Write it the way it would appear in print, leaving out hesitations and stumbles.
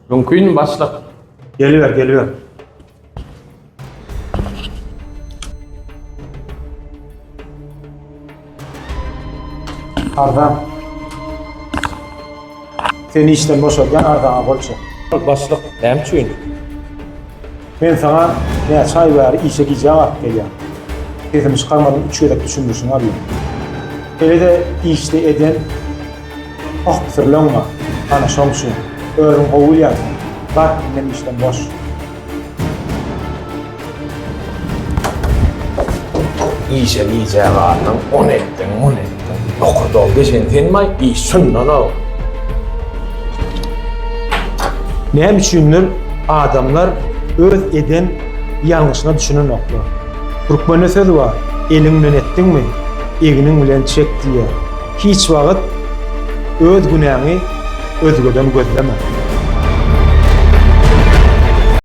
Mümkinmi başlyk? Geliber, geliber. Arzan. Seni işden boşadýan arzaňa gol çek. Başlyk, näme üçin? Men saňa näçe aý bäri işe gijä galyp gelýän. Sesimi çykarmadan üç gezek düşündirişiňi aldym. Şeýle-de işde eden oh püsürleň bar. Ana şoň üçin. Özüň gowy bilýänsiň. Bar, indem işden boş. Işe gijä galdyň, ony etdiň, muny etdiň. Bokurdagy deşen senmi-aý, iş şundan-ow. Näme üçindir adamlar öz eden ýalňyşyna düşünenoklar. Türkmende söz bar, eliň bilen etdiňmi, egniň bilen çek diýýär. Hiç wagt öz günäňi özgeden gözleme.